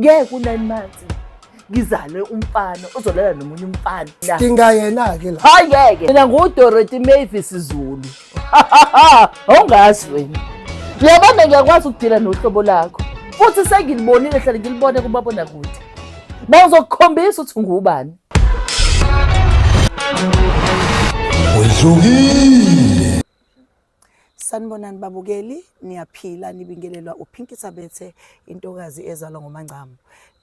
Ngeke u-9 months ngizale umfana ozolala nomunye umfana. Dinga yena-ke la. Hayi ngeke. Mina nguDorothy Mavis Zulu. Awungazi wena. Uyabona ngiyakwazi ukudila nohlobo lakho. Futhi sengilibonile hlale ngilibone kumabonakude. Bangizokukhombisa ukuthi ungubani. Wehlukile. Sanibonani babukeli, niyaphila nibingelelwa uPinky Thabethe intokazi ezalwa ngoMangcamu.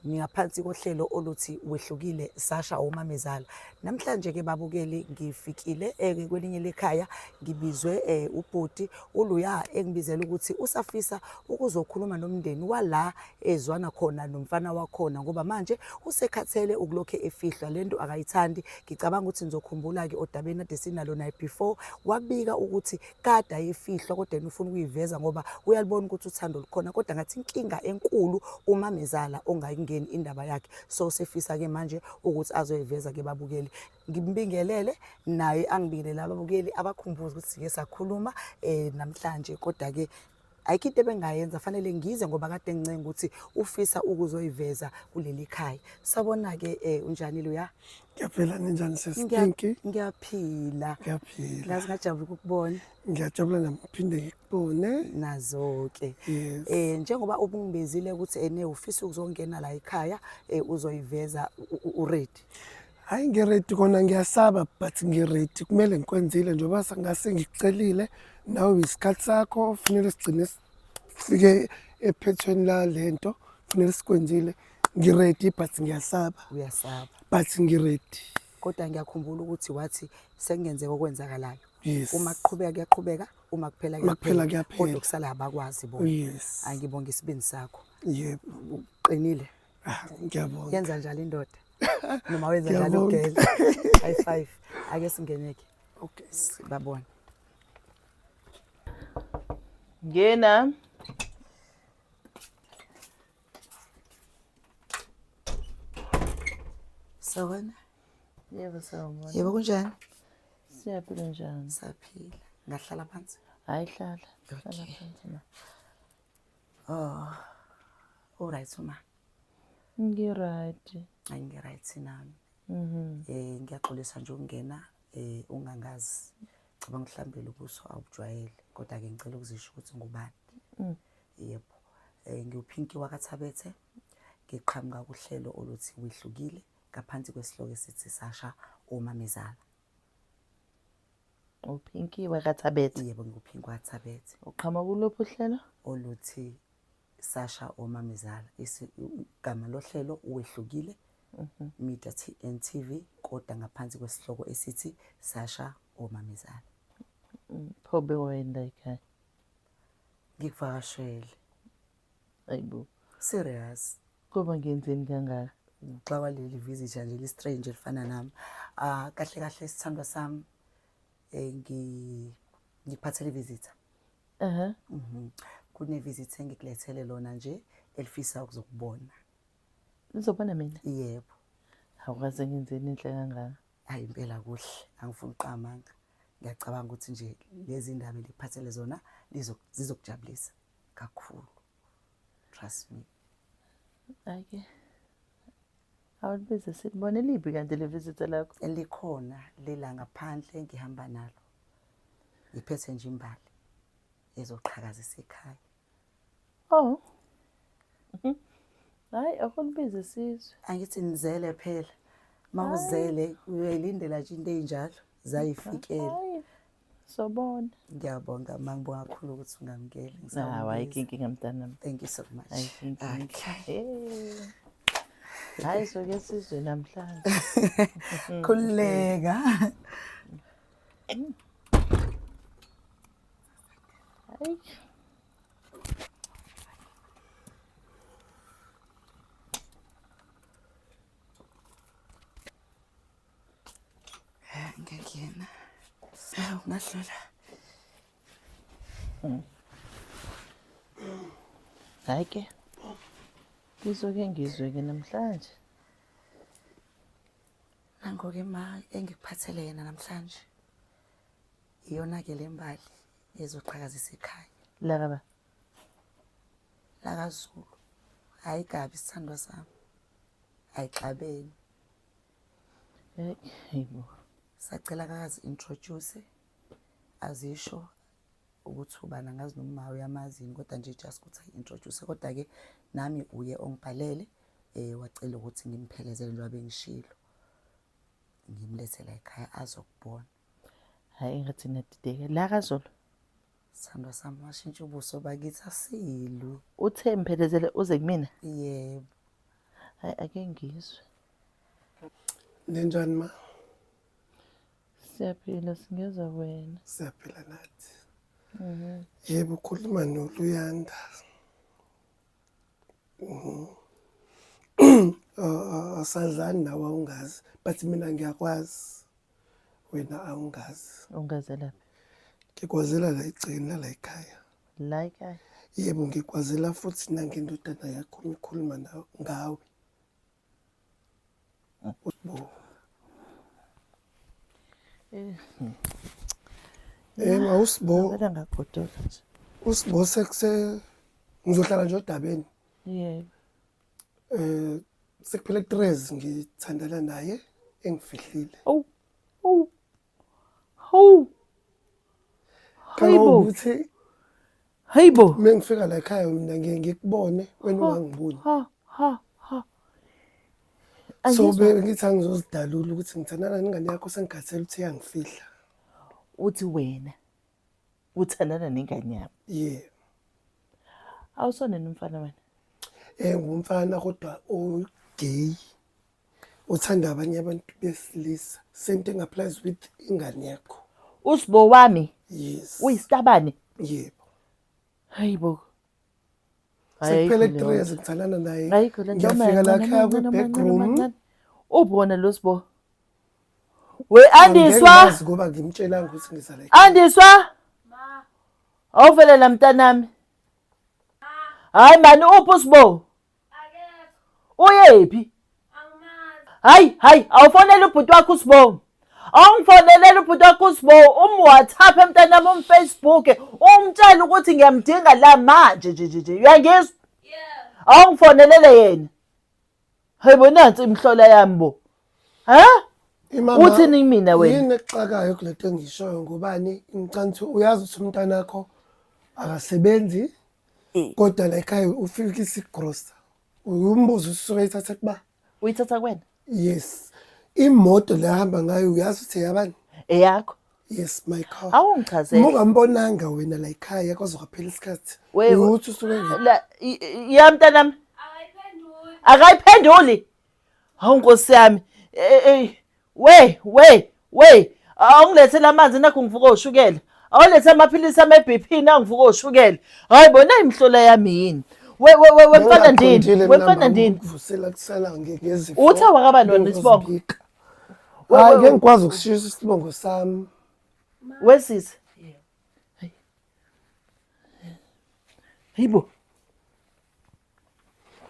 Ngingaphansi kohlelo oluthi wehlukile Sasha omamezala. Namhlanje ke babukeli ngifikile eh, kwelinye lekhaya ngibizwe eh, ubhuti uLuya engibizela ukuthi usafisa ukuzokhuluma nomndeni wala ezwana khona nomfana wakhona ngoba manje usekhathele ukulokhe efihlwa lento akayithandi. Ngicabanga ukuthi nizokhumbula-ke odabeni ade sinalo naye before wabika ukuthi kade ayefihlwa kodwa yena ufuna ukuyiveza ngoba uyalibona ukuthi uthando lukhona kodwa ngathi inkinga enkulu umamezala ongayingeni indaba yakhe so usefisa-ke manje ukuthi azoyiveza-ke babukeli ngimbingelele naye angibingelele ababukeli abakhumbuze ukuthi sike sakhuluma um namhlanje kodwa-ke ayikho into ebengayenza fanele ngize ngoba kade ngincenga ukuthi ufisa ukuzoyiveza kuleli khaya sabona-ke um unjani luya Ngiyaphila ninjani sisi Pinky? Ngiyaphila. Ngiyaphila. Ngazi ngajabula ukukubona. Ngiyajabula nami ngiphinde ngikubone. Nazo ke. Yes. Eh njengoba ubungibizile ukuthi ene ufisa ukuzongena la ekhaya eh uzoyiveza uready. Hayi ngiready kona ngiyasaba but ngiready kumele ngikwenzile njengoba ngase ngikucelile nawe isikhathi sakho kufanele sigcine sifike ephethweni la lento kufanele sikwenzile ngiready but ngiyasaba. Uyasaba. But ngiready. Kodwa ngiyakhumbula ukuthi wathi sekungenzeka okwenzakalayo. Yes. Uma kuqhubeka kuyaqhubeka, uma kuphela Uma kuphela kuyaphela. Kodwa kusala abakwazi bona. Yes. Angibonga isibindi sakho. Yebo. Uqinile. Ah, ngiyabonga. Yenza njalo indoda. Noma wenza njalo Ngiyabonga. ugele. High five. Ake singeneke. Okay. Babona. Ngena. Sawubona. Yebo sawubona. Yebo kunjani? Siyaphila njani? Saphila. Ngahlala phansi. Hayi hlala. Hlala Okay. phansi ma. Oh. All right uma. Ngi-right. Hayi ngi-right nami. Mhm. Eh ngiyaxolisa nje ukungena eh ungangazi. Cabanga mhlambe lobuso awubujwayele kodwa ke ngicela ukuzisho ukuthi ngubani. Yebo. Eh ngiwuPinky wakaThabethe. Ngiqhamuka kuhlelo oluthi wehlukile ngaphansi kwesihloko esithi Sasha omamezala. UPinky wakaThabethe. Yebo ngiwuPinky wakaThabethe. Uqhamuka kuluphi uhlelo? Oluthi Sasha omamezala. Igama lohlelo uwehlukile. Media NTV kodwa ngaphansi kwesihloko esithi Sasha omamezala. Pho bewayenda ekhaya. Ngikuvakashele. Ayibo. Serious. Kuba ngenzeni kangaka? Uxakwa leli visitor nje li-strange elifana nami. Ah kahle kahle sithandwa sami eh ngikuphathele i-visitor. Ehhe. Mhm. Kune visitor engikulethele lona nje elifisa ukuzokubona. Lizobona mina? Yebo. Awukaze ngenzeni inhle kangaka? Hayi impela kuhle angifuni uqamanga. Ngiyacabanga ukuthi nje lezi ndaba elikuphathele zona zizokujabulisa kakhulu. Trust me. Ake. Awulibize silibone liphi kanti le visitor lakho? Elikhona lela ngaphandle ngihamba nalo. Ngiphethe nje imbali ezoqhakazisa ekhaya. Oh. Hayi akulibize sizwe. Angithi nizele phela. Mawuzele uyayilindela nje into eyinjalo zayifikela. Hayi. Sobona. Ngiyabonga ma ngibonga kakhulu ukuthi ungamukele. Hawu ayikho inkinga mntanami. Thank you so much. Ayikho inkinga. Okay. Eh. Hayi soke sizwe namhlanje. Khululeka. Hayi. Ngiyangena. Hawu ngadlula. Hayi ke. Ngizoke ngizwe ke namhlanje. Nango-ke ma engikuphathele yena namhlanje. Iyona-ke le mbali ezoqhakazisa ekhaya. La kaba. LakaZulu. Hayi kabi sithandwa sami. Ayixabene. Hayibo. Sacela kakazi introduce azisho ukuthi ubani angazi noma uyamazi yini kodwa nje just ukuthi ayi-introduce kodwa-ke nami uye ongibhalele um wacela ukuthi ngimphelezele njengoba bengishilo ngimlethe la ekhaya azokubona. Hhayi engathi ngiyadideka. La kaZulu. Sithandwa sami washintsha ubuso bakithi asilwi. Uthe mphelezele uze kumina? Yebo. Hayi ake ngizwe. Ninjani ma? Siyaphila singezwa wena. Siyaphila nathi. Yebo ukhuluma noLuyanda. Mhm. Asazani nawe awungazi but mina ngiyakwazi. Wena awungazi. Ungazelaphi? Ngikwazela la egcekeni lala ekhaya. La ekhaya? Yebo ngikwazela futhi nangendodana yakho ngikhuluma ngawe. Bo. Eh, Eh ma uSibo. Ngavele ngagodola nje. USibo sekuse ngizohlala nje odabeni. Yebo. Eh sekuphele 3 years ngithandana naye engifihlile. Oh. Oh. Hawu. Hayibo. Ukuthi Hayibo. Mengifika la ekhaya mina ngiye ngikubone wena ungangiboni. Ha ha ha. So bengithi angizozidalula ukuthi ngithandana nengane yakho sengikhathele ukuthi iyangifihla. Uthi wena uthandana nengane yami. Yeah. Awusona nomfana wena. Eh ngumfana kodwa o gay. Uthanda abanye abantu besilisa. Same thing applies with ingane yakho. Usibo wami. Yes. Uyisitabane. Yebo. Hayibo. Sekuphele 3 years ngithandana naye. Ayikho le nto. Ngiyafika la ekhaya kwi-back room. Ubona lo Sibo. We Andiswa. Angeke ngoba ngimtshelanga ukuthi ngiza la. Andiswa. Ma. Awuvele la mntanami. Hayi mani uphi uSibo? Akekho. Uyephi? Angimazi. Hayi hayi awufonele ubhuti wakho uSibo. Awungifonelele ubhuti wakho uSibo umWhatsApp mntanami umFacebook umtshele ukuthi ngiyamdinga la manje nje nje nje. Uyangizwa? Yebo. Awungifonelele yena. Hayibo nansi imhlola yami bo. Ha? Imama, Uthini mina wena? Yini exakayo kule nto engishoyo ngobani? Ngicela ukuthi uyazi ukuthi umntanakho akasebenzi Eh. kodwa la ekhaya ufika isigrosa. Uyumbuzo usuke ethatha kuba. Uyithatha kuwena? Yes. Imoto le ahamba ngayo uyazi ukuthi eyabani? Eyakho. Yes, my car. Awungichazele. Uma ungambonanga wena la ekhaya kwaze kwaphela isikhathi. We- Uyothi usuke ngephi? La ya mntanami. Akayiphenduli. Akayiphenduli. Hawu Nkosi yami. Eh eh we we we awungilethele amanzi nakho ngivuka oshukela. Awulethe amaphilisi ame BP na ngivuka oshukela. Hayi bona imhlola yami yini. We we we we mfana ndini. Bengingaqondile We mina mfana mama ndini. ukuvusela kusela ngezifo. Uthe wakabani wena isibongo? Bengizozibika. We- Hayi we- ngeke ngikwazi ukushisa isibongo sami. Wesisi. Hayi. Hayibo.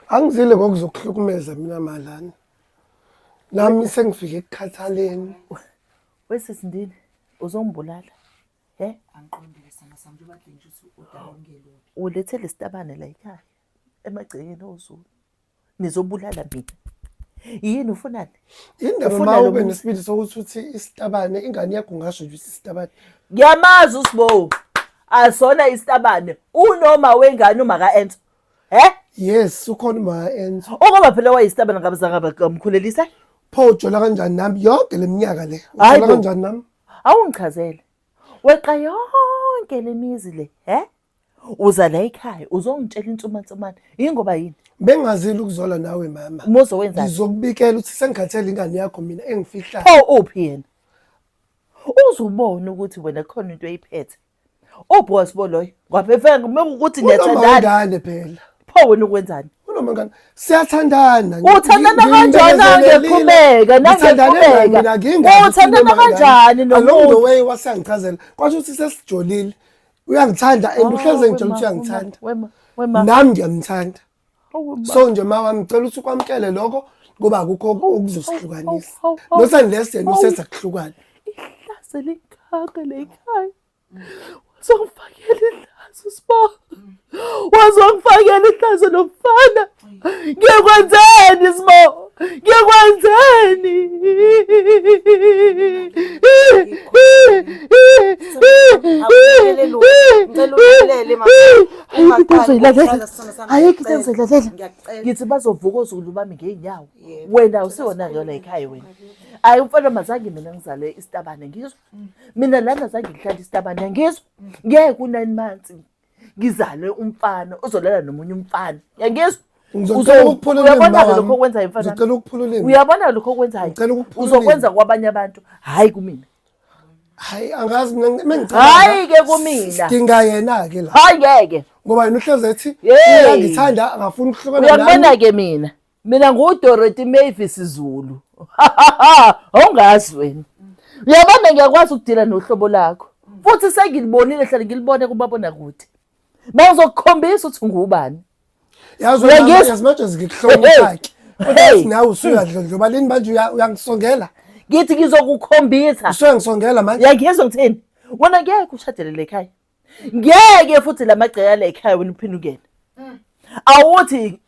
Angizile ngokuzokuhlukumeza mina malana. Nami sengifike ekukhathaleni. Wesisi ndini uzongibulala. He? Angiqondile sana sami njengoba kade ngisho ukuthi udaba olungelula. Ulethe lesitabane la ekhaya emagcekeni oZulu. Nizobulala mina. Yini ufunani? Indaba Ufuna ma lo ube muzi? nesibindi sokuthi uthi isitabane ingane yakho ungasho nje ukuthi isitabane. Ngiyamazi uSibo. Asona isitabane. Unoma wengane uma kaEnzo. He? Yes, ukhona uma Enzo. Ukuba phela wayisitabane ngabe zangabe ngamkhulelisa. Pho ujola kanjani nami yonke leminyaka le? Hayi Ujola bo. kanjani nami? Awungichazele. Weqa yonke lemizi le, he? Uza la ekhaya uzongitshela insumansumane. Yingoba yini? Bengingazile ukuzola nawe mama. Umuzi wenzani? Ngizokubikela ukuthi sengikhathele ingane yakho mina engifihlayo. Pho uphi yena? Uzubona ukuthi wena khona into oyiphethe. Uphi wasibo loyo? Kwaphefeka uma ukuthi Unoma niyathandana. wengane phela. Pho wena ukwenzani? Unoma ngane. Siyathandana. Uthandana kanjani nangeqhubeka nangeqhubeka? Uthandana kanjani Along the nomuntu? way waseyangichazela. Kwasho ukuthi sesijolile. Uyangithanda and uhleze ngitshela ukuthi uyangithanda. Wema, wema. Nami ngiyamthanda. Hawu, So nje ma wami ngicela ukuthi ukwamukele lokho ngoba akukho okuzosihlukanisa. hawu, hawu. Not unless yena Hawu. usenza kuhlukane. Ihlazo lingaka la ekhaya. Uzongifakela ihlazo. ihlazo Sbo. Waze wangifakela ihlazo lomfana. Ngikwenzeni Sbo? Ngikwenzeni? Ngicela ulalele mama. Ayikho into engizoyilalela. Ayikho into engizoyilalela. Ngiyacela. Ngithi bazovuka ozulu bami ngey'nyawo. Yebo. Wena awusiwona-ke yona ekhaya wena. Ayi umfana mazange mina ngizale isitabane ngizwa. Mina lana zange ngihlale isitabane ngizwa. Ngeke ku-nine months ngizale umfana ozolala nomunye umfana. Yangizwa? Ngizocela ukuphula ulimi, Uyabona-ke mama. lokho okwenzayo mfana. Ngizocela ukuphula ulimi. Uyabona lokho okwenzayo? Ngicela ukuphula Uzokwenza ulimi. kwabanye abantu, hhayi kumina. Hayi angazi mina mengicabanga. Hhayi ke kumina. Sidinga yena ke la. Hhayi ngeke. Ngoba yena uhlezi ethi Hey. uyangithanda akafuni ukuhlukana nami. Uyangibona-ke mina. Mina nguDorothy Mavis Zulu. Awungazi wena. Uyabona ngiyakwazi ukudila nohlobo lakho. Futhi sengilibonile hlale ngilibone kumabonakude. Mangizokukhombisa ukuthi ungubani. Yazi Uyangizwa? wena as much as ngikuhlonipha ke. Hey. Kodwa nawe usuyadlondloba lini manje uyangisongela. Ngithi ngizokukhombisa. Usuyangisongela manje. Uyangizwa ngithini? Wena ngeke ushadele le khaya. Ngeke futhi lamagceke ale ekhaya wena uphinde ungene. Awuthi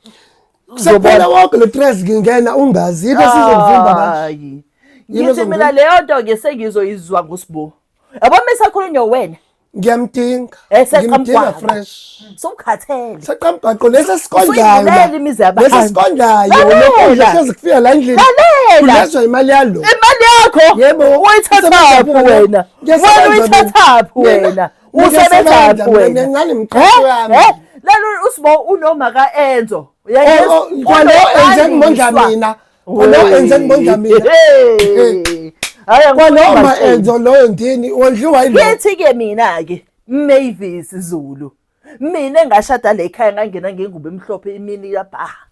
Sekuphela wonke lo stress ngingena ungazi yini esizokuvimba manje. Hayi. Yini Ngithi ezongivimba? mina leyo nto ke sengizoyizwa nguSibu. Yabo mesakhulunywa wena Ngiyamdinga. Eh, seqa Ngimdinga mgwaqo. fresh. sowukhathele. Seqa mgwaqo lesi esikondlayo. Usuyidlulela imizi yabantu. Lesi esikondlayo. Lalela. Lokho hlezi kufika la endlini. Lalela. Kulezwa imali yalo. Imali yakho Yebo. uyithathaphi Usebenza wena? Ngiyasebenza Wena uyithathaphi mina. wena? Mina Usebenzaphi ngiyasebenza mina, wena? nginani mqhashi Eh? wami. Eh? Lalo uSibo unoma kaEnzo. Uyangizwa? Oh, oh, kwalo enze ngibondla mina. Kwalo enze ngibondla mina. Hey. Hayi Kwalo ma angifuni enzo loyo ndini wondliwa yilo. Ngithi ke mina ke Mavis Zulu. Mina engashada le ekhaya ngangena ngengubo emhlophe imini yabhaha.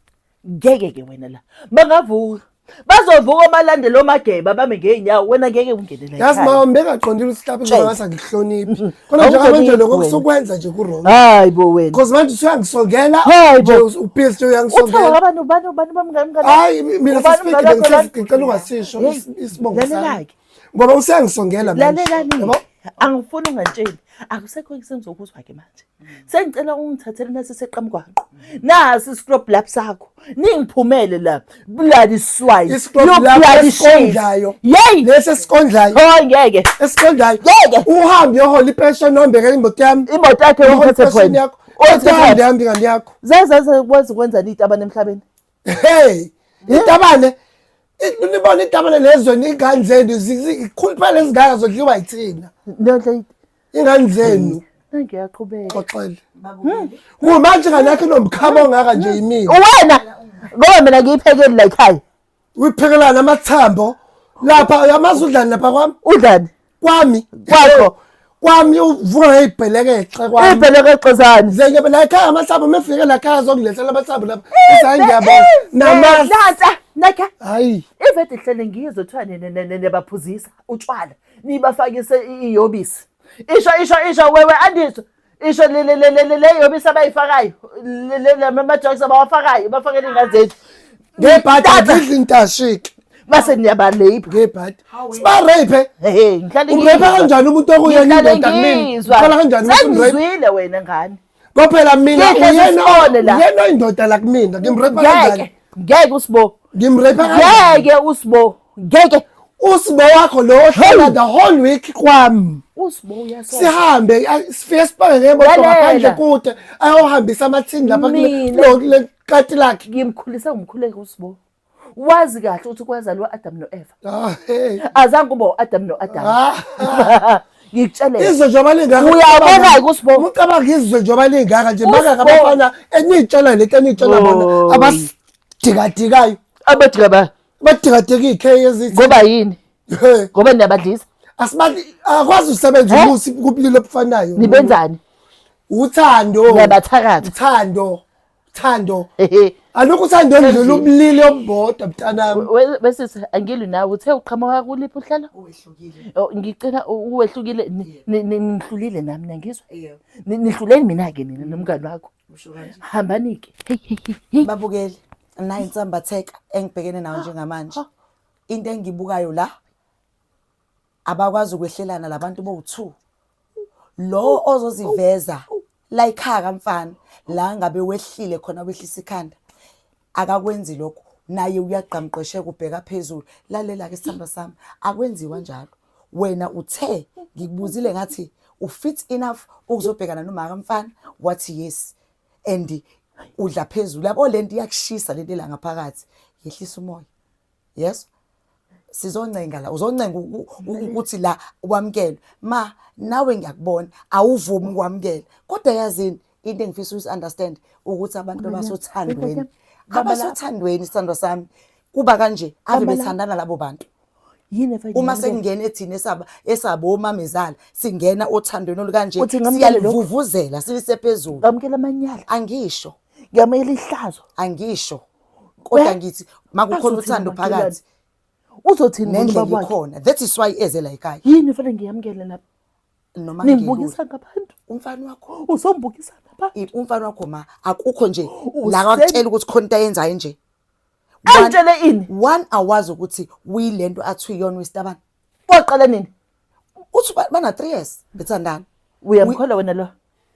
Ngeke ke wena la. Bangavuka. Bazovuka omalandela omageba bame ngeenyawo wena ngeke ungene la. Yazi ekhaya. mama bengaqondile ukuthi mhlawumbe Tshela. ngase ngikuhloniphi. Kodwa njengamanje lokho Awuhloniphi wena. kusukwenza nje ku wrong. Hayi bo wena. Because manje usuyangisongela Hayi bo. nje ubhizi nje Uthe uyangisongela. ubani ubani ubani bamngani mngani. Hayi mina Ubani sisifike umngani wakho lana? ngicela ungasisho Hey, isibongo sami. Lalela-ke. Ngoba usuyangisongela manje. Lalelani. Yabo? Angifuni ungantsheli. Akusekho engizokuzwa ke manje. Sengicela ungithathele nasi seqamgwaqo. Nasi iscrub lap sakho. Ningiphumele la. Bloody swine. Iscrub You lap bloody shit. esikondlayo. Yey. Lesi esikondlayo. Hayi ngeke. Esikondlayo. Ngeke. Uhambe uyohola ipension nombekela imoto yami. Imoto yakhe Uyohola uyithathe ipension khona. yakho. Uyithathe Uhambe hambe ingane yakho. Zaze kwazi ukwenzani itabane emhlabeni? Hey, itabane nibona itabane lezweni ingane zenu zikhuluphele ezingaka zodliwa yithina. Nondla Ingane zenu ngiyaqhubeka. xoxele. Kumanje ingane yakho inomkhaba ongaka nje yimina. Wena ngoba mina ngiyiphekeli la ekhaya. Uyiphekelana amathambo lapha uyamazi udlani lapha kwami? Udlani? Kwami. Kwakho. Kwami uvuka ngeyibhelekexe kwami. Ibhelekexe zani? Zenye la ekhaya amathambo mefike la ekhaya azongilethela amathambo lapha. Usayi ngiyabona. Namasi. Nansa, nakha. Hayi. Ivede ihlele ngiyizwe kuthiwa niyabaphuzisa utshwala nibafakise iyobisi. Isho isho isho wewe andisho. Isho le le le le le yobisi abayifakayo. Le le ama drugs abawafakayo bafakele ingane zethu. Ngebhadi Tata. ngidla intashiki. Base niyaba-rape. Ngebhadi. Siba rape. Hey, ngihlale Umrape ngizwa. kanjani umuntu okuyena Ngihlale indoda kumina? ngizwa. Uqala kanjani ukuthi umrape? Sengizwile wena ngane. Ngoba phela mina Ngihlezi uyena sibone la. uyena oyindoda la kumina. Ngimrape kanjani? Ngeke, ngeke uSibo. Ngimrape kanjani? Ngeke uSibo. Ngeke. Usibo wakho lo ohlala the whole week kwami. USibo uyasola. Sihambe sifike sipake ngemoto Lalela. ngaphandle kude ayohambisa amathini lapha Mina. kule kati lakhe. Ngimkhulise ngumkhuleko uSibo. Wazi kahle ukuthi kwazalwa uAdam noEva. Ah, hey. Azange kube uAdam noAdam. Ah. Ngikutshele. Izwe njengoba lingaka. Uyabona-ke uSibo. Ucabanga izwe njengoba lingaka nje maka uSibo. abafana eniyitshela lento eniyitshela bona Oy. abasidikadikayo. Abadika ba Badikadika iy'kheyi ezithi. ngoba yini? He. Ngoba niyabadlisa. Asibali akwazi usebenza Eh? umusi kubulili obufanayo. Nibenzani? Uthando. Niyabathakatha. Uthando. Uthando. Hehe. Alukho uthando oludlula ubulili obubodwa mntanami. Bese angilwi nawe uthe uqhamuka kuliphi uhlelo? Uwehlukile. Oh, ngicela uwehlukile nihlulile nami nangizwa. Yebo. Nihluleni mina-ke nina nomngani wakho. Usho kanje. Hambani-ke. Hey hey hey, hey. Babukeli, nayi insambatheka engibhekene nayo njengamanje. Into engibukayo la abakwazi ukwehlelana labantu bowu-2. Lo ozoziveza La ekhaya kamfana la ngabe wehlile khona wehlisa ikhanda. Akakwenzi lokho naye uyagqamqesheka ubheka phezulu. Lalela ke sithandwa sami akwenziwa njalo. Wena uthe ngikubuzile ngathi ufit enough ukuzobhekana nomama kamfana wathi yes and udla phezulu yabo lento iyakushisa lento la ngaphakathi yehlisa umoya yes sizoncenga la uzoncenga ukuthi la wamkelwe ma nawe ngiyakubona awuvumi ukwamukela kodwa yazini into engifisa ukuthi understand ukuthi abantu abasothandweni abasothandweni sithandwa sami kuba kanje ave bethandana labo bantu yini efake uma sengingena ethina esaba esabo omamezala singena othandweni olukanje Uthi ngamukele lokhu? siyalivuvuzela silise phezulu ngamukela amanyala angisho ngamukela ihlazo angisho kodwa Eh? ngithi makukhona Azothini uthando umakhelwane? phakathi uzothini nendlela ubaba wakhe ikhona that is why eze la ekhaya yini efanele ngiyamukele lapha noma ningibukisa ngabantu umfana wakho uzombukisa ngabantu umfana wakho ma akukho nje Use- la kwakutshela ukuthi khona into ayenzayo nje Angitshele ini? One awazi ukuthi uyilento athi uyona wesitabane. Waqala nini? Uthi bana 3 years bethandana. Uyamkholwa wena lo?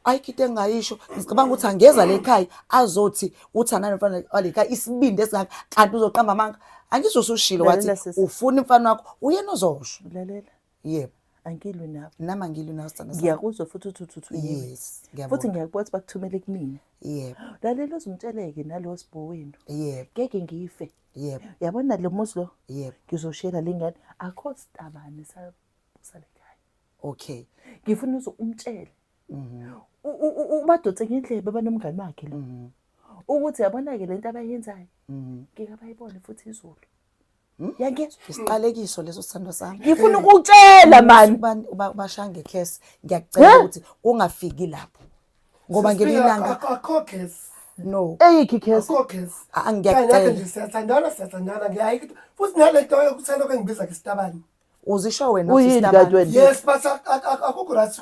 Ayikho into engingayisho. Ngicabanga ukuthi angeza le ekhaya azothi uthandana nomfana wale ekhaya isibindi esingaka kanti uzoqamba amanga. Angisho usushilo wathi Lalela sisi. ufuna umfana wakho uyena ozosho. Lalela. Yebo. Angilwi nawe. Nami angilwi nawe sithanda sami. Ngiyakuzwa futhi uthi uthi uthunyiwe. Yes, ngiyabona. Futhi ngiyakubona ukuthi bakuthumele kumina. Yebo. Lalela uzumtsheleke nalo sibho wenu. Yebo. Ngeke ngife. Yebo. Yabona lo muzi lo? Yebo. Ngizoshela lengane akho sitabane salekhaya. Okay. Ngifuna uze umtshele. Ubadonse ngendlebe banomngani wakhe lo. Ukuthi yabona ke lento abayenzayo. Ngeke abayibone futhi izulu. Yangizwa? Isiqalekiso leso sithandwa sami. Ngifuna ukukutshela mani. Ubashaya ngekhesi ngiyakucela ukuthi ungafiki lapho. Ngoba ngelinye ilanga akho khesi. No. Eyikhi khesi? Akho khesi. Ngiyacela. Nje siyathandana siyathandana ngiyayikho futhi nalento yokuthi lokho engibiza ngesitabane. Uzisho wena Uyini kanti wena? Yes but akukho right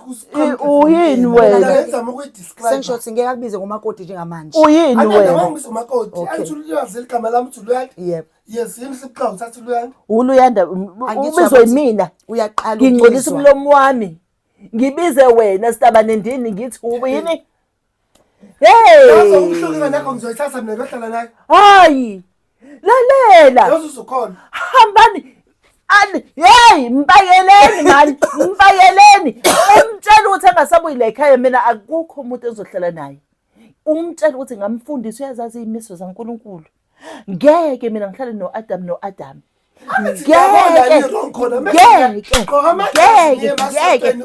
Uyini wena? Ngiyazama ukuyidescribe. Sengisho ukuthi ngeke akubize ngomakoti njengamanje. Uyini wena? Angibiza umakoti. Angithi uyazi igama lami uthi Luyanda. Yebo. Yes, yini sibuqhawe uthatha uLuyanda. ULuyanda ubizwe yimina. Uyaqala Ngingcolisa umlomo wami. Ngibize wena sitabane ndini ngithi ubuyini? Hey! Yazi umhluka nakho ngizoyithatha mina ngiyohlala naye. Hayi! Lalela! Yazi uzukhona. Hambani ani hey mbakeleni mani mbakeleni umtshela ukuthi angasabuyi la ekhaya mina akukho umuntu engizohlala naye umtshela ukuthi ngamfundisa uyazazi iy'miso zaNkulunkulu ngeke mina ngihlale no-Adam no-Adam ngeke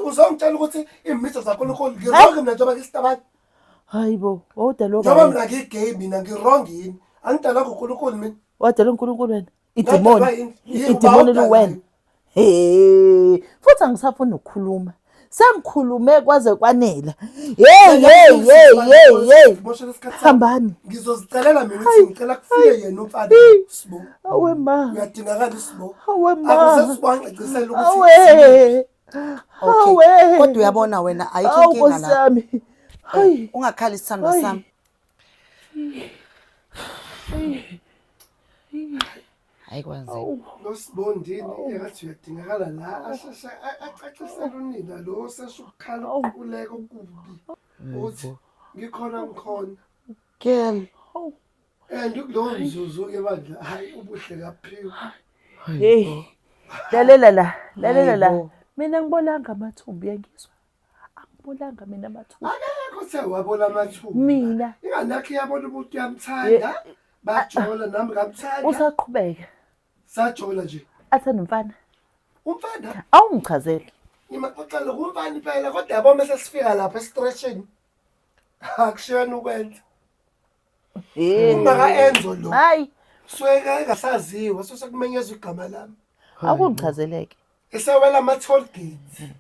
uzongitshela ukuthi iy'miso zaNkulunkulu ngirongi mina njengoba ngisitabane hayi bo wawudalwa njengoba mina ngigay mina ngirongi yini angidalwanga uNkulunkulu mina wadalwa uNkulunkulu wena idimoni idimoni liwena Hey, futhi angisafuni ukukhuluma. Sengikhulume kwaze kwanela. Hey hey hey hey hey. Hambani. Ngizozicelela mina ukuthi ngicela kufike yena umfana Sibo. Awe ma. Uyadingakala uSibo. Awe ma. Akuze Sibo angicacisele ukuthi Awe. Okay. Kodwa uyabona wena ayikho inkinga la. Hayi. Ungakhali isithandwa sami. Hayi kwanzima. Nosibondini engathi uyadingakala la asheshe acacisele unina lo osesho ukukhala ukuquleka okubi ukuthi ngikhona ngikhona. Girl. And kulowo mzuzu-ke bandla hhayi ubuhle kaphiwe. Hey. Lalela la, lalela la. Mina ngibolanga amathumbu uyangizwa. Angibolanga mina amathumbu. Akekho othe wabola amathumbu. Mina. Ingane yakhe iyabona umuntu uyamthanda. Bajola nami ngamthanda. Usaqhubeka. Sajola nje. Athanda umfana. Umfana? Awungichazeli. Ngimaxoxela kumfana impela kodwa yabo mase sifika lapha estretchini. Akushiyana ukwenza. Hey. Uma ka-Enzo lo. Hayi. Suke engasaziwa sesekumenyezwa igama lami. Akungichazeleke. Esewela ama toll gates.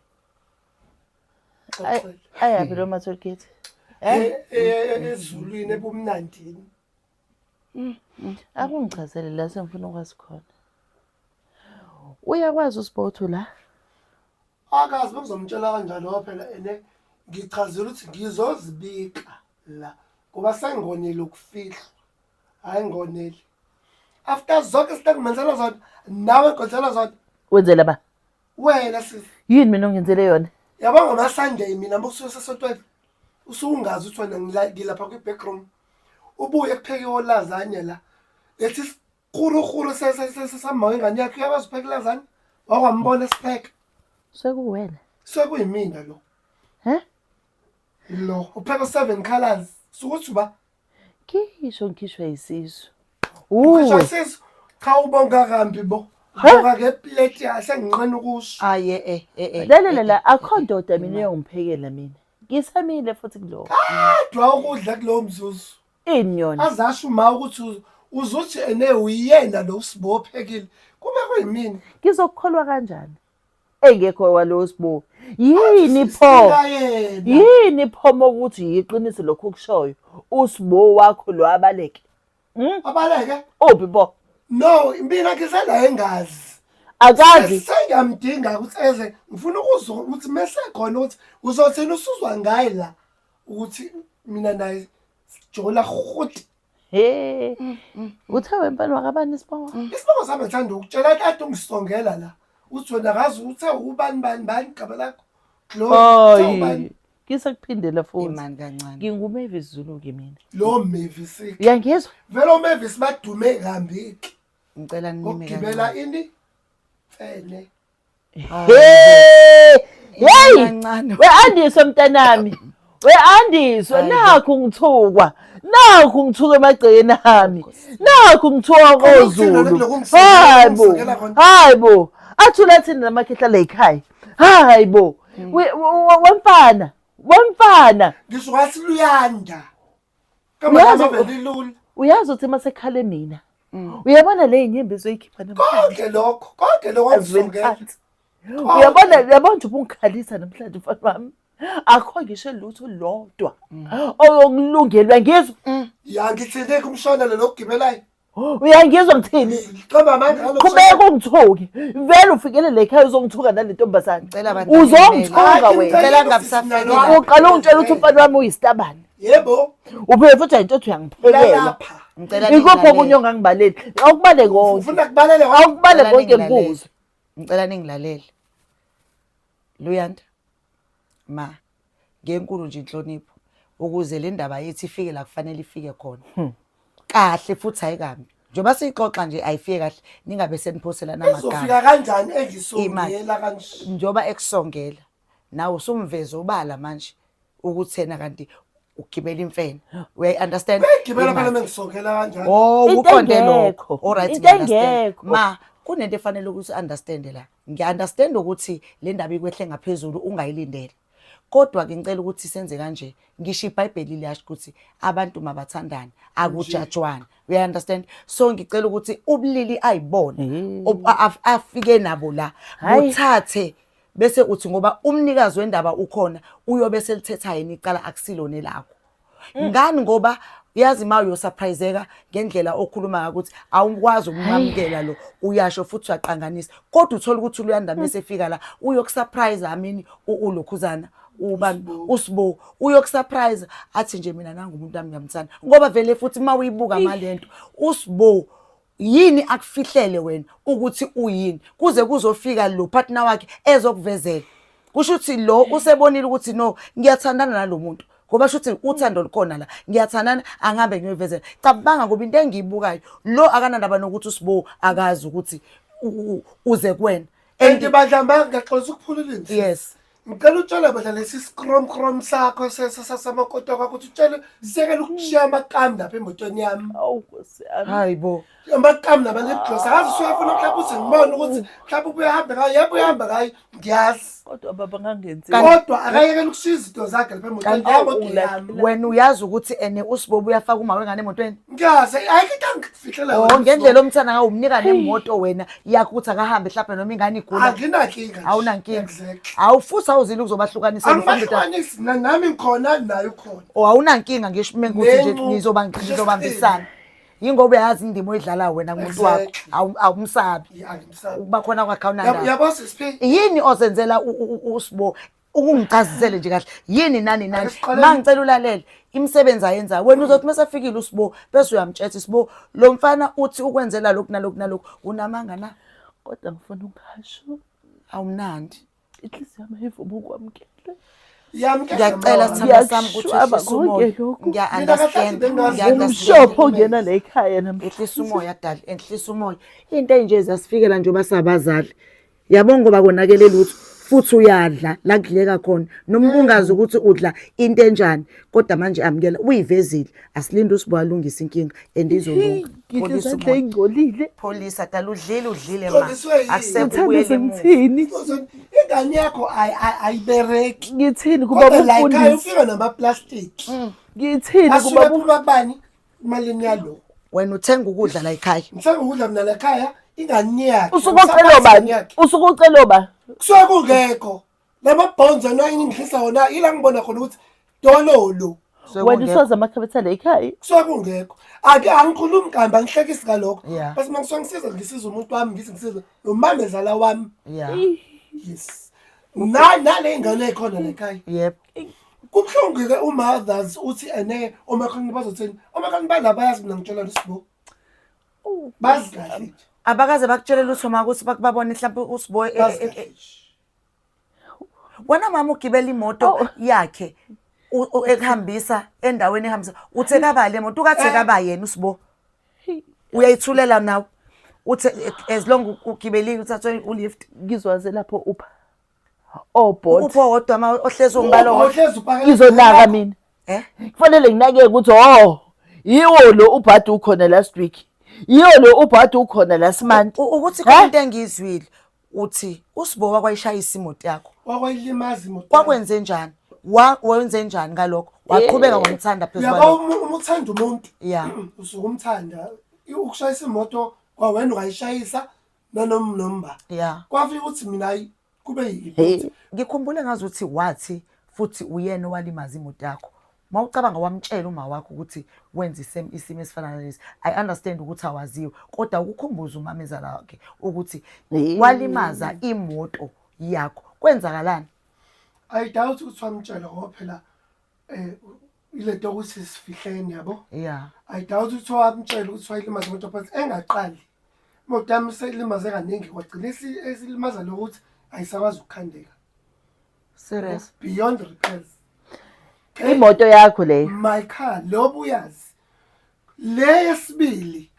Ayapi lo ma toll gate? Eh? Ezulwini ebumnandini. Akungichazele la sengifuna ukwazi khona. Uyakwazi usibotho la? Akazi bengizomtshela kanjani ngoba phela ene ngichazile ukuthi ngizozibika la ngoba sengonele ukufihlwa. Hayi ngonele. After zonke izinto engimenzela zona nawe ngenzela zona. Wenzela ba? Wena sisi. Yini mina ongenzele yona? Yabo ngama Sunday mina uma kusuke sesontweni. Usungazi ukuthi wena ngilapha kwi-back room. Ubuye kupheke olazanya la. Lethi sikurukuru sama wengane yakho uyakwazi ukupheka ilazanya? Wakwambona esipheka. Sekuwena. Sekuyimina lo. He? Lo upheka 7 colors. Sukuthi uba Ngisho ngikhishwa isisu. ukhishwa Uwe. isisu. Cha ubonga kambi bo. Ubonga ngeplate yasenginqena ukusho. Aye eh eh eh. Lalela la akho ndoda mina eyongiphekela mina. Ngisamile futhi kuloko. Kodwa ukudla kulowo mzuzu. Ini yona? Azasho uma ukuthi uzuthi ene uyena lo usibophekile. Kube kuyimina. Ngizokukholwa kanjani? Engekho walowo sibo. Yini pho? Singayena. Yini pho mokuthi yiqiniso lokho okushoyo? Usibo wakho lo abaleke. Abaleke. Uphi bo? No, mina ngisela engazi. Akazi. Sengiyamdinga ukuthi eze ngifuna ukuzwa ukuthi mese khona ukuthi uzothina usuzwa ngaye la ukuthi mina naye sijola rhut. He. Uthe wemfana wakabani isibongo? Isibongo sami ngithanda ukutshela kade ungisongela la. Uthi wena akazi uthe ubani bani bani igama lakho. Glory. Uthe ubani? Hayi. Ngisakuphindela futhi. Imani kancane. NginguMavis Zulu ke mina. Lo Mavis. Uyangizwa? Vele uMavis badume kambi ke. Ngicela ninime Ngokugibela kancane. ini? Mfene. Hey! Hey! Kancane. We Andiswa mntanami. We Andiswa nakhu ngithukwa. Nakhu ngithuka emagcekeni ami. Nakhu ngithuka koZulu. Hayi bo. Hayi bo. Athula thina namakhehla la ekhaya. Hayi bo. Wemfana. Wemfana. Ngisho ngathi luyanda. Uyazi- Kama vele lula. Uyazi ukuthi masekhale mina. Uyabona le nyembezi oyikhipha namhlanje. Konke lokho, konke lokho Azweni ngisongela. phansi. Uyabona uyabona nje ubungikhalisa namhlanje mfana wami. Akho ngisho lutho lodwa. Oyokulungelwa ngizwa. Ya ngithini kumshona lo lokugibelayo. Uyangizwa ngithini? Qamba amandla ngalokho. Qhubeka ungithuke. Vele ufikele le ekhaya uzongithuka nale ntombazane. Ngicela abantu Uzongithuka wena. Ngicela ngabusafiki. Uqala ungitshela ukuthi umfana wami uyisitabane. Yebo, Uphinde futhi ayinto othi uyangiphekela. lapha. Ngicela Ikuphi ningilalele. okunye ongangibaleli? Awukubale konke. Ufuna kubalele Awukubale Ngicela konke ningilalele. ngikuzwe. Ngicela ningilalele. Luyanda. Ma, ngenkulu nje inhlonipho ukuze le ndaba yethu ifike la kufanele ifike khona. Kahle futhi ayikambi. Njengoba siyixoxa nje ayifike kahle ningabe seniphosela Izofika namagama. kanjani engisongela kanje? Njengoba ekusongela nawe usumveze ubala manje ukuthi yena kanti ugibela imfene. Uyayi understand? Begibela phela Imali. mengisongela kanjani? Oh, Into uqonde engekho. lokho. All right, Into ngiya-understand. engekho. Ma, kunento efanele ukuthi understand la. Ngiya-understand ukuthi le ndaba ikwehle ngaphezulu ungayilindele. Kodwa ke ngicela ukuthi senze kanje. Ngisho iBhayibheli liyasho ukuthi abantu mabathandane, akujajwana. Uya understand? So ngicela ukuthi ubulili ayibone afike nabo la. Hhayi. Uthathe bese uthi ngoba umnikazi wendaba ukhona uyobe selithetha yena icala akusilona elakho. Ngani ngoba yazi ma uyosurpriseka ngendlela okhuluma ngayo ukuthi awukwazi ukumamukela lo uyasho futhi uyaqanganisa kodwa uthola ukuthi uLuyanda mase efika la uyokusurprise amini ulokhuzana ubani uSibo uyokusurprise athi nje mina nangu umuntu wami ngiyamthanda ngoba vele futhi uma uyibuka malento uSibo yini akufihlele wena ukuthi uyini kuze kuzofika lo partner wakhe ezokuvezela kusho ukuthi lo usebonile ukuthi no ngiyathandana nalomuntu ngoba sho ukuthi uthando lukhona la ngiyathandana angihambe ngiyoyivezela cabanga ngoba into engiyibukayo lo akanandaba nokuthi uSibo akazi ukuthi uze kuwena. And bandla mangaxolisa ukuphulula insi. Yes. Ngicela utshele bandla lesi scrum crom sakho samakoti wakho ukuthi utshele siyekele ukushiya amakamu lapha emotweni yami. Awu Nkosi yami. Hayi bo. Amakamu nama-lip gloss akazi usuyafuna mhlawumbe uthi ngibone ukuthi mhlawumbe ubuye ahambe ngayo yebo uyahamba ngayo ngiyazi. Kodwa baba ngangenzi. Kodwa akayekele ukushiya izinto zakhe lapha emotweni yamoto yami. Wena uyazi ukuthi ene uSibobo uyafaka uma wengane emotweni? Ngiyazi ayikho into angifihlela Oh ngendlela omthanda ngayo umnika nemoto wena yakho ukuthi akahambe mhlawumbe noma ingane igula. Anginankinga. nje. Awunankinga. Exactly. Awu futhi awuzile ukuzobahlukanisa Angibahlukanisi nami ngikhona naye ukhona. Oh awunankinga ngisho mengukuthi nje Nencu- nizoba nizobambisana. Yingoba uyazi indima oyidlalayo wena kumuntu wakho. Exactly. Awumsabi. Yeah, angimsabi. Ukuba khona kwakhe awunandaba. Yabo sisiphi? Yini ozenzela uSibo ukungichazisele nje kahle yini nani nani Ake siqale- ma ngicela ulalele imisebenzi ayenzayo wena uzothi uma sefikile uSibo bese uyamtshela Sibo lo mfana uthi ukwenzela lokhu nalokhu nalokhu unamanga na Kodwa ngifuna ungasho. Awumnandi. Inhliziyo yami ayivuma ukwamukela. Yamkela Ngiyacela mama. sithandwa sami ukuthi Ngiyakushwaba wehlise umoya. konke lokhu. Ngiya-understand, Mina kahle ngiya-understand. Umshopho ongena la ekhaya namhlanje. Ehlisa umoya dali, ehlisa umoya. Into enje zasifikela njengoba sabazali. Yabo ngoba konakele lutho futhi uyadla la kudleka khona noma ubungazi ukuthi udla into enjani kodwa manje amukela uyivezile asilinde usibo alungise inkinga and izolunga. Ngidla Pholisa izandla umoya. ey'ngcolile. Pholisa dali udlile udlile ma. Ngcoliswe yini? Akusekho Ngithanda ubuyele emuva. sengithini? Ingane yakho ayibereki. Ngithini kuba Kodwa la ekhaya umfundisi? ufika namaplastic. Ngithini Asuke kuba ephuma kubani? Emalini yalo. Wena uthenga ukudla la ekhaya. Ngithenga ukudla mina la ekhaya ingane yakhe. usuke ucela ubani? Usuke ucela ubani? Kusuke kungekho. Lama bones wona engidlisa wona ila ngibona khona ukuthi dololo. Wena usoza amakhabethe la ekhaya. Kusuke kungekho. Ake angikhulumi kambi angihlekisi ngalokho. Yeah. Bese mangisuke ngisiza ngisiza umuntu wami ngithi ngisiza nomamezala wami. Yeah. Yes. Na nale ngane ekhona la ekhaya. Yep. Kubuhlungu ke umothers uthi ene omakhelwane bazothini? Omakhelwane bala bayazi mina ngitshela lesibo. Bazi kahle nje. Abakaze bakutshele lutho ma ukuthi bakubabone mhlawumbe usibo Bazi kahle nje. Wena mama ugibela imoto Oh. yakhe ekuhambisa endaweni ehambisa uthe kabale imoto ukathe kaba yena usibo uyayithulela nawe uthe as long ugibelile uthathwe ulift Ngizwaze lapho upha. Obot. upho wodwa ma ohlezi umbalo wodwa Ohlezi upakela Ngizonaka mina. eh Kufanele nginakeke ukuthi oh yiwo lo ubhadi ukhona last week. Yiwo lo ubhadi ukhona last month. Ukuthi Eh? khona into engiyizwile uthi usibo wakwayishayisa imoto yakho Wakwayilimaza imoto. kwakwenze njani wenze njani ngalokho waqhubeka wamthanda phezu Uyabo kwalokho uma uthanda umuntu Yeah. usuke umthanda ukushayisa imoto kwawena ungayishayisa nanoma nomba. Yeah. Kwafika ukuthi mina ayi kube Hey. yiphi. Ngikhumbule ngazuthi wathi futhi uyena owalimaza imoto yakho. Mawucabanga wamtshela uma wakho ukuthi wenza isimo esifana nalesi. I understand ukuthi awaziwe kodwa ukukhumbuza umamezala wakhe ukuthi Hey. walimaza imoto yakho. Kwenzakalani? I doubt ukuthi wamtshela ngoba phela ilento ukuthi sifihleni yabo. Yeah. I doubt ukuthi wamtshela ukuthi wayilimaza imoto but engaqali. Imoto yami seyilimaze kaningi kwagcina esilimaza lokuthi ayisakwazi ukukhandeka. Serious. Beyond repairs. Imoto yakho leyo. My car lobu uyazi. Le yesibili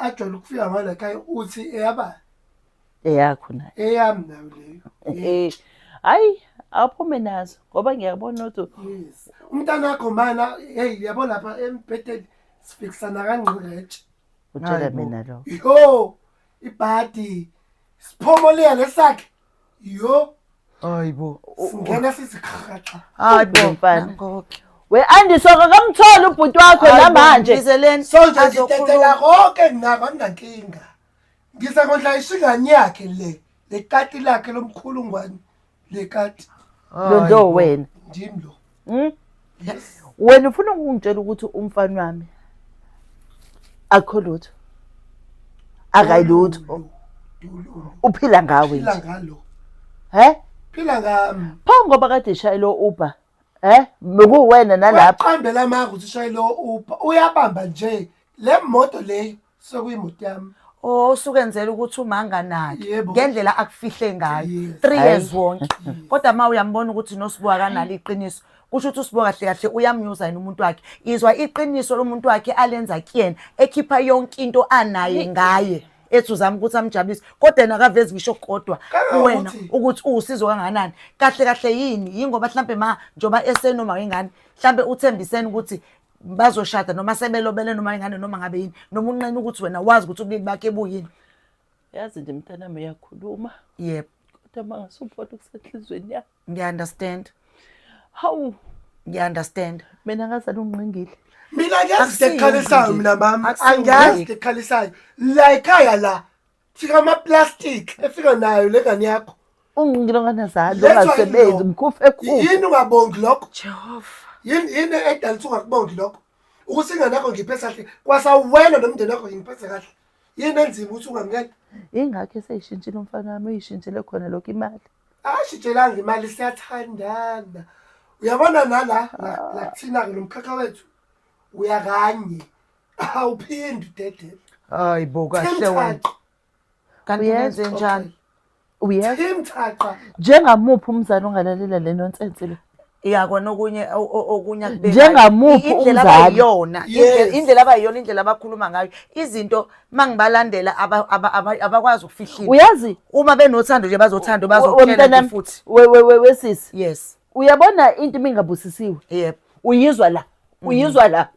ajwayele ukufika ngayo la ekhaya uthi eyaba Eyakho nayo. eyami nayo leyo. Eh. Hayi awuphume nazo ngoba ngiyabona ukuthi Yes. Umntana wakho mana hey yabo lapha embhedeni sifikisana kangqiretshe. utshela Hayi bo. mina lo. Yo ibhadi siphomoleya lesakhe. Yo Hayibo. singena sithi khaxa. Hayibo. Mfana. Nangoke. We Andiso akamtholi ubhuti wakho namanje. Bizeleni. So nje ngidedela konke nginako anginankinga. Ngiza kondla ishingane yakhe le. Lekati lakhe lomkhulungwane. Lekati Lo ndo wena. ndimi lo. Yes. Wena ufuna ukungitshela ukuthi umfana wami akho lutho. Akayilutho. Dululu. Uphila ngawe Phila nje. ngalo. He? Phila ngami. Pho ngoba kade eshayela Uber. Eh? Bekuwena nalapho. Waqambela amanga ukuthi ushaye lo Uber. Uyabamba nje le moto leyo sekuyimoto yami. Oh usukenzela ukuthi uma anganaki Yebo. ngendlela akufihle ngayo Yes. 3 years Hhayi. wonke kodwa ma uyambona ukuthi noSibu akanalo iqiniso kusho ukuthi uSibu kahle kahle uyamnyuza yena umuntu wakhe izwa iqiniso lomuntu wakhe alenza kuyena ekhipha yonke into anaye ngaye ethi uzama ukuthi amjabulise kodwa yena akavezi ngisho kodwa kuwena Kangangokuthi- ukuthi uwusizo kangakanani kahle kahle yini yingoba mhlampe ma njengoba esenoma ingane mhlampe uthembisene ukuthi bazoshada noma sebelobele noma ingane noma ngabe yini noma unqena ukuthi wena wazi ukuthi ubulili bakhe buyini Yazi nje mntanami uyakhuluma. Yebo. Kodwa mangasubona okusenhlizweni yakho. Ngiya-understand. Hawu, Ngiya-understand. mina ngazala ungqingile. Mina ngiyazi into Akusiyo ekhalisayo umngqingili. mina mama. Akusiyo Angiyazi umngqingili. into ekhalisayo. La ekhaya la fika ama-plastic efika nayo le ngane yakho. Ungqingile onganazali, Lethwa ongasebenzi, yilo. mkhufe khuphe. Yini ungabongi lokho? Jehova. Yini yini edala ukuthi ungakubongi lokho? Ukuthi ingane yakho ngiyiphethe kahle kwasawena nomndeni wakho ngiphethe kahle. Yini enzima ukuthi ungamukeli? Ingakho eseyishintshile umfana wami, uyishintshile khona lokho imali. Ashitshelanga imali siyathandana. Uyabona nala la kuthina-ke lo mkhakha wethu uyakanye. Awuphindi udedele. Hayi bo kahle wena. Thaqa. Kanti Uyezwa? nenze njani? Uyezwa? Tim thaqa. Njengamuphi umzali ongalalela le nonsense le? Ya kona okunye okunye akubekayo. Njengamuphi Indlela umzali? abayiyona, Yes. indlela abayiyona, indlela abakhuluma ngayo, izinto mangibalandela abakwazi ukufihla into. Uyazi Uma benothando nje bazothanda bazokutshela nje wemntanami futhi. wesisi. Yes. Uyabona into imingabusisiwe. Yep. Uyizwa la. Uyizwa la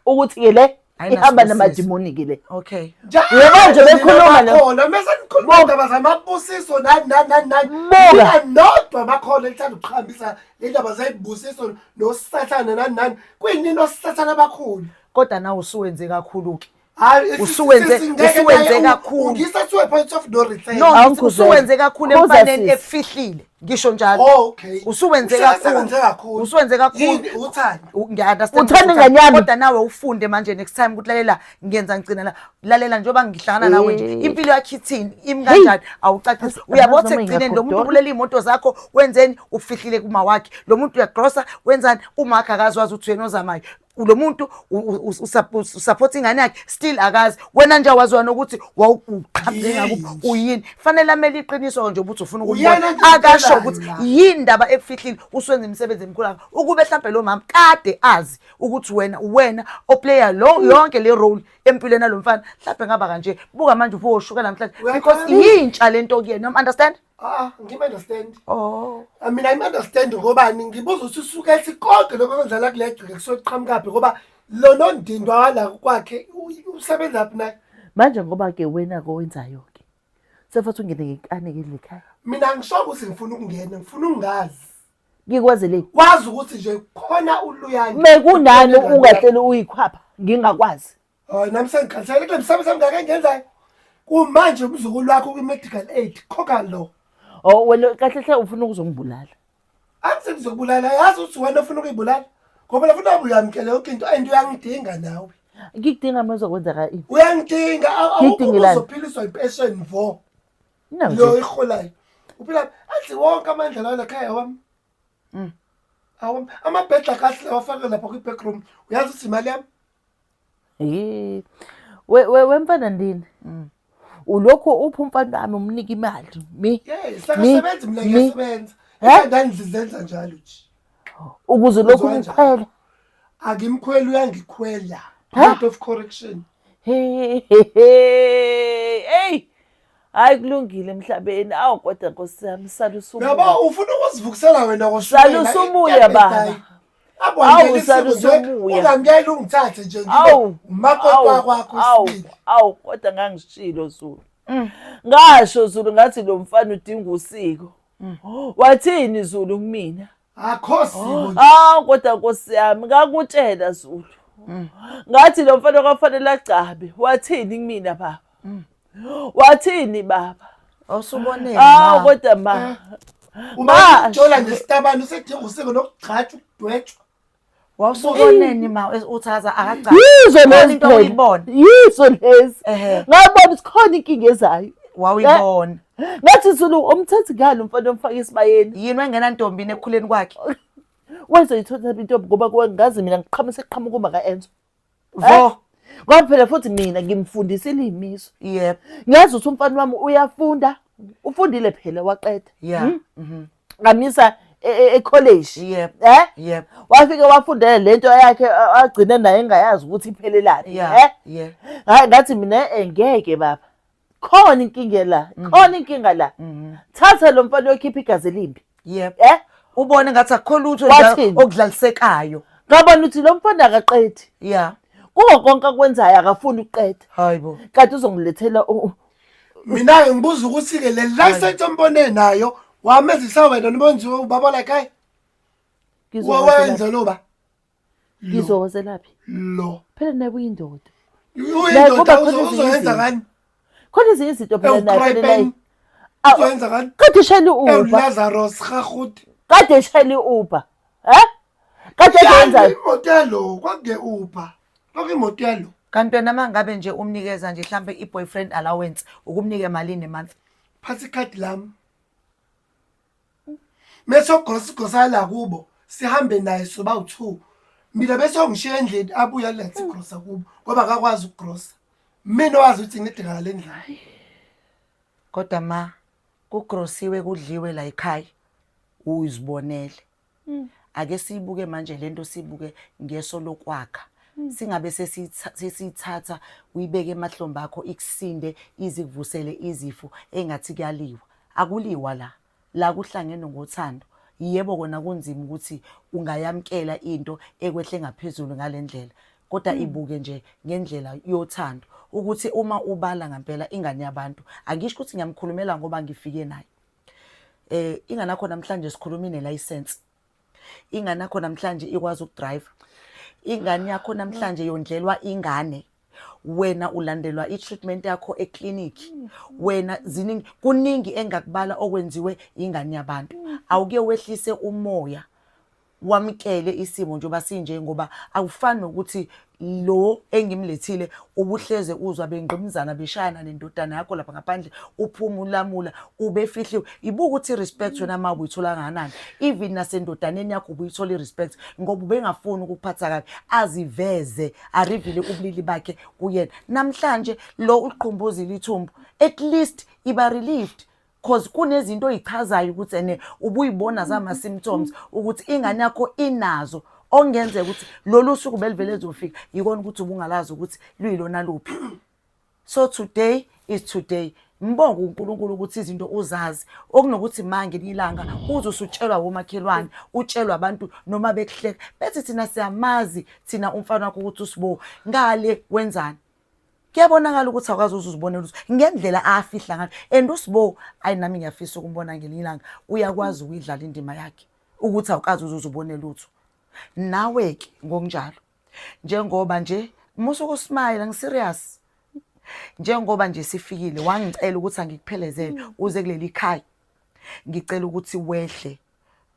ukuthi ke le Ayinasibusiso. ihamba namadimoni ke le. Okay. Uyabona nje bekhuluma la. Khona mase nikhuluma indaba zamabusiso nani nani nani nani. Buka. Nina nodwa bakhona elithanda ukuqhambisa le ndaba zezibusiso nosathane nani nani. Kuyinini osathane abakhulu. Kodwa nawe usuwenze kakhulu ke. Hayi Usuwenze kakhulu. Ungisa to a point of no return. No, ngithi Awungikhuzele. usuwenze kakhulu Khuza emfaneni sisi. efihlile. Ngisho njalo. Oh, okay. Usuwenze Usebenze kakhulu. kakhulu. Usuwenze kakhulu. Yini uthando? Ngiya-understand Uthanda ukuthi ingane yami? Kodwa nawe ufunde manje next time ukuthi lalela ngiyenza ngigcina la. Lalela njengoba ngihlangana nawe nje. Eh. Impilo yakho ithini? Imi kanjani? Awucacisi. Uyabona Angazi noma ekugcineni lo muntu ngingagodola. ubulela iy'moto zakho wenzeni? Ufihlile kuma wakhe. Lo muntu uyagrosa wenzani? Uma wakhe akazi wazi ukuthi uyena ozamayo. Lo muntu usupport ingane yakhe still akazi. Wena nje awaziwa nokuthi wawuqhamuke ngakuphi uyini. Fanele amele iqiniso nje ukuthi ufuna Uyena ukumbona. nje Akasho ngicelayo ukuthi la. yini ndaba ekufihlile usuwenza imisebenzi emikhulu kangaka. Ukube mhlampe lo mama kade azi ukuthi wena uwena oplaya lo yonke le role empilweni yalo mfana mhlampe ngaba kanje. Buka manje uvuka ushuka namhlanje because yintsha lento kuyena. You understand? Ah, ngim understand. Oh. I mean, I understand ngobani ngibuza ukuthi usuke ethi konke lokho okwenzala kule gceke kusuke kuqhamukaphi ngoba lo nondindwa wala kwakhe usebenza phi naye? Manje ngoba ke wena kowenzayo ke. Sefathi ungene ngenkani ke lekhaya. Mina ngisho ukuthi ngifuna ukungena, ngifuna ungazi. Ngikwazi le. Wazi ukuthi nje khona uluyani. Mekunani ungahleli uyikhwapha ngingakwazi. Hayi nami sengikhathele kule misebenzi emingaka engiyenzayo. Kumanje umzukulu wakho kwi-medical aid khokha lo. Oh wena kahle hle ufuna ukuzongibulala. Angithi ngizokubulala yazi ukuthi wena ufuna ukuyibulala. Ngoba lafuna ube uyamkela yonke into and uyangidinga nawe. Ngikudinga uma uzokwenzeka ini. Uyangidinga awukho Ngidingelani? uzophiliswa impesheni vo. Mina Lo nje. iholayo. Uphila athi wonke amandla lawa ekhaya wami. Awami amabhedla kahle wafaka lapha kwi-backroom. Uyazi ukuthi imali yami? Eh. We we wemfana ndini. Ulokhu upha umfana wami umnika imali. Mi. Yes, Mi. akasebenzi mina Mi. ngiyasebenza. Eh? Ingane zizenza njalo nje. Ukuze lokhu Kwenziwa njalo. umkhwele. Akimkhweli uyangikhwela. Point of correction. Hey hey hey. Hey. Hayi kulungile emhlabeni. Awu kodwa Nkosi yami sala usubuya. Uyabo ufuna ukuzivukisela wena koshukela. Sala usubuya baba. Awu, sala usubuya. Ungamkela ungithathe nje ngibe Awu. umakoti awu, wakwakho awu, isibili. Awu kodwa ngangishilo Zulu. Ngasho Zulu ngathi lo mfana udinga usiko. Wathini Zulu kumina? Akho siko nje. Hawu kodwa Nkosi yami ngakutshela Zulu. Ngathi lo mfana kwafanele agcabe. Wathini kumina baba? Wathini baba? Awusubonele. Hawu ma. kodwa ma. Uma Ma- ujola nesitabane usedinga usiko nokugcatshwa ukudwetshwa. Wawusuboneni ma uthaza akagcabi. Yizo Khona lezi into phela. oyibona. Yizo lezi. Ehhe. Ngabona ukuthi khona inkinga ezayo. Wawuyibona. Ngathi Zulu umthathi ngani umfana omfaka esibayeni? Yini wayengena ntombini ekukhuleni kwakhe? Wazoyithatha intombi ngoba kuwe ngazi mina ngiqhamusa eqhamuka uma ka-Enzo. Vo. Ngoba phela futhi mina ngimfundisile iy'miso. Yep. Ngiyazi ukuthi umfana wami uyafunda, ufundile phela waqeda. Yeah. Ngamisa e-college. Yep. Eh? Yep. Wafike wafundela lento yakhe agcine naye engayazi ukuthi iphelelaphi. Yeah. Eh? Yeah. Hayi ngathi mina ngeke baba. Khona inkinga la, khona inkinga la. Thatha lo mfana uyokhipha igazi elimbi. Yep. Eh? Ubone ngathi akukho lutho nje Wathini? okudlalisekayo. Ngabona ukuthi lo mfana akaqedi. Yeah. Kuko konke akwenzayo akafuni ukuqeda. Hayibo. Kanti uzongilethela Mina ke ngibuza ukuthi ke le license ombone nayo wamenzisa wena noma wenziwe ubaba la ekhaya? Wawenza lo ba? Ngizowazelaphi? Lo. Phela naye uyindoda. Uyindoda Ngoba khona ezinye uzoyenza izinto. ngani? Khona ezinye izinto phela naye Ewu phela naye. Crypen. Uzoyenza ngani? Kade eshayela i-Uber. Lazarus Gaguti. Kade eshayela i-Uber. Eh? Kade eyenza Imoto yalo kwakunge Uber. Kwakuimoto yalo. Kanti wena mangabe nje umnikeza nje mhlambe i-boyfriend allowance ukumnika malini a month? Phatha ikhadi lami. Mese ugosa igosa la kubo sihambe naye soba u2. Mina bese ungishiya endlini abuye alethe igrosa kubo ngoba akakwazi ukugrosa. Mina wazi ukuthi ngidinga le ndlini. Kodwa ma kugrosiwe kudliwe la ekhaya uyizibonele. Ake siyibuke manje lento, siyibuke ngeso lokwakha. Singabe sesiyithatha uyibeke emahlombe akho ikusinde izikuvusele izifo engathi kuyaliwa. Akuliwa la. La kuhlangene ngothando. Yebo kona kunzima ukuthi ungayamkela into ekwehle ngaphezulu ngale ndlela, kodwa ibuke nje ngendlela yothando ukuthi uma ubala ngampela ingane yabantu, angisho ukuthi ngiyamkhulumela ngoba ngifike naye. Ingane yakho namhlanje sikhuluma ine-license. Ingane yakho namhlanje ikwazi ukudrive. Ingane yakho namhlanje yondlelwa ingane. Wena ulandelwa i-treatment yakho eklinikhi. Wena ziningi, kuningi engakubala okwenziwe ingane yabantu. Awuke wehlise umoya, wamkele isimo njengoba sinje, ngoba akufani nokuthi lo engimlethile ubuhleze uzwa bengqimuzana beshayana nendodana yakho lapha ngaphandle, uphuma ulamula ubefihliwe. Ibuka ukuthi i-respect wena ma ubuyithola kangakanani, even nasendodaneni yakho ubuyithola i-respect, ngoba ubengafuni ukukuphatha kabi, aziveze arivile ubulili bakhe kuyena. Namhlanje lo uliqhumbuzile ithumbu, at least iba relieved, cause kunezinto oyichazayo ukuthi ene ubuyibona zama-symptoms ukuthi ingane yakho inazo, okungenzeka ukuthi lolu suku belivele lizofika, yikona ukuthi ubungalazi ukuthi luyilona luphi. So today is today. Mbonge uNkulunkulu ukuthi izinto uzazi, okunokuthi manje ngelinye ilanga uze usutshelwa womakhelwane, utshelwa abantu noma bekuhleka bethi thina siyamazi thina umfana wakho ukuthi uSibo ngale wenzani. Kuyabonakala ukuthi awukazi uze uzibonele ukuthi ngendlela afihla ngayo. And uSibo, ayi nami ngiyafisa ukumbona ngelinye ilanga, uyakwazi ukuyidlala indima yakhe ukuthi awukazi uze uzibone lutho. Nawe ke ngokunjalo, njengoba nje musuke usmile, ngiserious, njengoba nje sifikile wangicela ukuthi angikuphelezele uze kuleli khaya, ngicela ukuthi wehle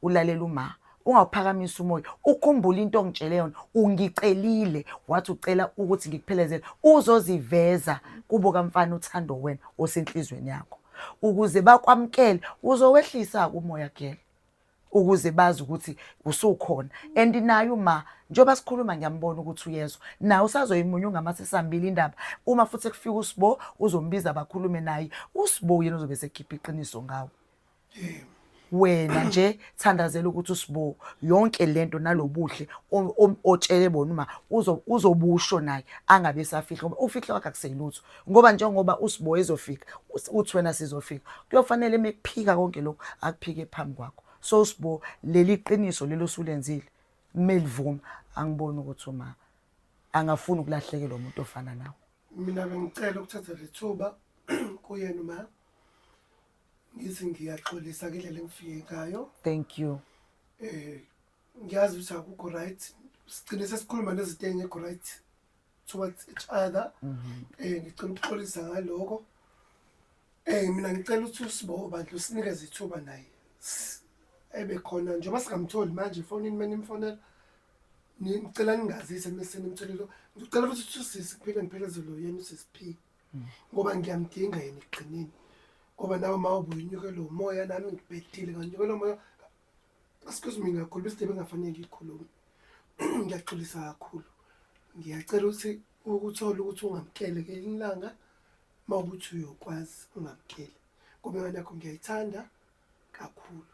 ulalela uma, ungawuphakamisi umoya, ukhumbule into ongitshele yona. Ungicelile wathi ucela ukuthi ngikuphelezele uzoziveza kubo kamfana uthando wena osenhlizweni yakho, ukuze bakwamukele. Uzowehlisa umoya girl, ukuze bazi ukuthi usukhona. And naye uma njengoba sikhuluma ngiyambona ukuthi uyezwa, naye usazoyimunya ungamasesambili indaba. Uma futhi kufika uSibo uzombiza bakhulume naye uSibo, yena uzobe sekhipha iqiniso ngawe. Wena nje thandazela ukuthi uSibo yonke lento nalobuhle otshele bona uma uzobusho naye angabe esafihla, ngoba ufihla kwakhe akuseyilutho, ngoba njengoba uSibo ezofika uthi wena sizofika, kuyofanele mekuphika konke lokhu akuphike phambi kwakho. So uSibo leli qiniso lelo osulenzile melivuma, angiboni ukuthi uma angafuni ukulahlekelwa umuntu ofana nawe. Mina bengicela ukuthatha lethuba kuyena uma ngithi ngiyaxolisa ngendlela engifike ngayo. Thank you. Ngiyazi ukuthi akukho right, sigcine sesikhuluma nezinto engekho right towards each other. Ngicela ukuxolisa ngaloko. Mina ngicela ukuthi uSibo bandla usinikeze ithuba naye ebe khona, njengoba singamtholi manje efonini uma nimfonela, ngicela ningazise mese nimtholile. Ngicela futhi ukuthi usisi kuphinde ngiphelezelo yena usisi P, ngoba ngiyamdinga yena ekugcineni, ngoba nawe uma ubuye unyukelwe umoya, nami ngibhedile nganyukelwa umoya. Excuse me, ngakhuluma isidebe engafanele ngiyikhulume. Ngiyaxolisa kakhulu, ngiyacela ukuthi ukuthole ukuthi ungamkele ngelinye ilanga, uma ukuthi uyokwazi ungamkele, ngoba ingane yakho ngiyayithanda kakhulu.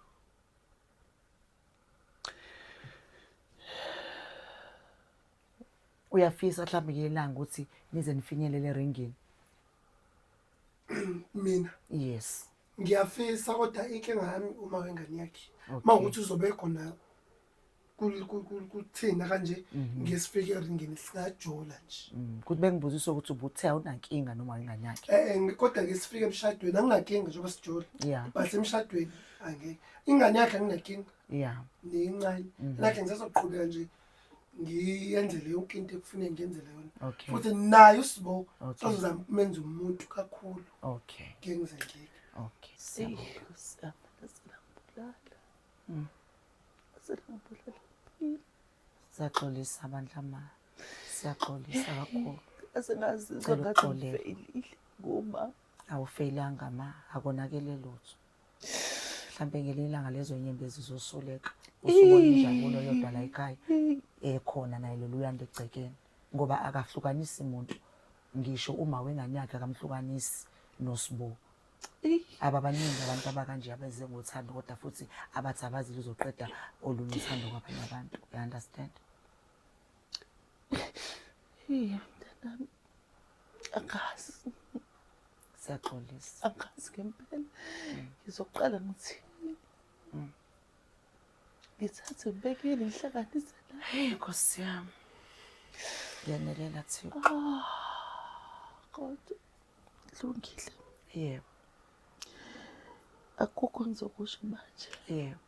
Uyafisa mhlawumbe ngelanga ukuthi nize nifinyelele eringini? Mina? Yes. Ngiyafisa, kodwa inkinga yami uma wengane yakhe, uma ukuthi uzobe khona kuthina kanje, ngesifike eringini singajola nje. Kuthi bengibuzisa ukuthi ubuthe awunankinga noma ingane yakhe. Kodwa ngesifike emshadweni anginankinga njengoba sijola. But emshadweni angeke. Ingane yakhe anginankinga. Neyincane. Lakhe ngisazoqhubeka nje ngiyenzele yonke into ekufuneka ngiyenzele yona. Futhi naye uSibo sazozama ukumenza umuntu kakhulu. Ngeke ngize ngeke. Siyaxolisa bandla ma. Siyaxolisa kakhulu. Asengazizwa Cela ngathi uxolele. ngifeyilile kuma. Awufeyilanga ma, akonakele lutho. Mhlambe ngelinye ilanga lezo nyembezi zosuleka. Usubona injabulo yodwa la ekhaya. Ekhona naye loluyanda egcekeni, ngoba akahlukanisi muntu, ngisho uma wengane yakhe akamhlukanisi noSibo. Ababaningi abantu abakanje abeze ngothando kodwa futhi abathi abazi luzoqeda olunye uthando kwabanye abantu. You understand? Iya mntanami. Angazi. Siyaxolisa. Angazi ngempela. Ngizoqala ngithini? Ngithathe ngibekele ngihlanganise la. Hey Nkosi yami. Ngenelela Thixo. Ah, kodwa lungile. Yebo. Akukho engizokusho manje. Yebo.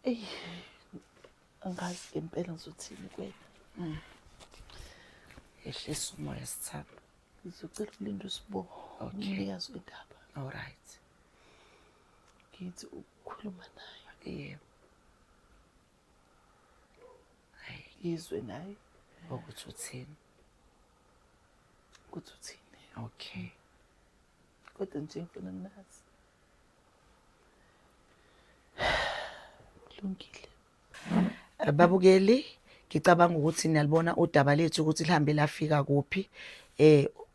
Eyi, angazi ngempela ngizothini kuwena. Ehlisa umoya sithando. Ngizocela ukulinde uSibo, Okay. umnikazi wendaba. All right. Ngithi ukukhuluma naye. Yebo. Hayi, Ngizwe naye ukuthi uthini. ukuthi uthini. Okay. Kodwa nje ngifuna nazi. Kulungile. Babukeli, ngicabanga ukuthi niyalibona udaba lethu ukuthi lihambe lafika kuphi.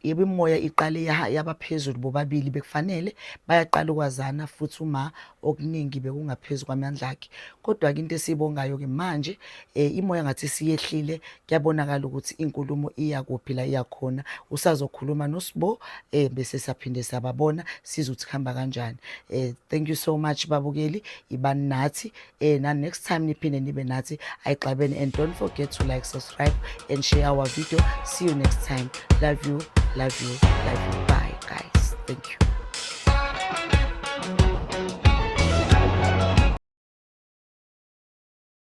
Yebo imimoya iqale yaba phezulu bobabili bekufanele bayaqala ukwazana futhi uma okuningi bekungaphezu kwamandla akhe. Kodwa-ke into esiyibongayo-ke manje imoya ngathi siyehlile kuyabonakala ukuthi inkulumo iya kuphi la iya khona. Usazokhuluma noSbo bese saphinde sababona sizwe ukuthi kuhamba kanjani. Thank you so much babukeli, ibani nathi na next time niphinde nibe nathi ayixabene, and don't forget to like, subscribe and share our video. See you next time. Love you, love you, love you. Bye guys. Thank you.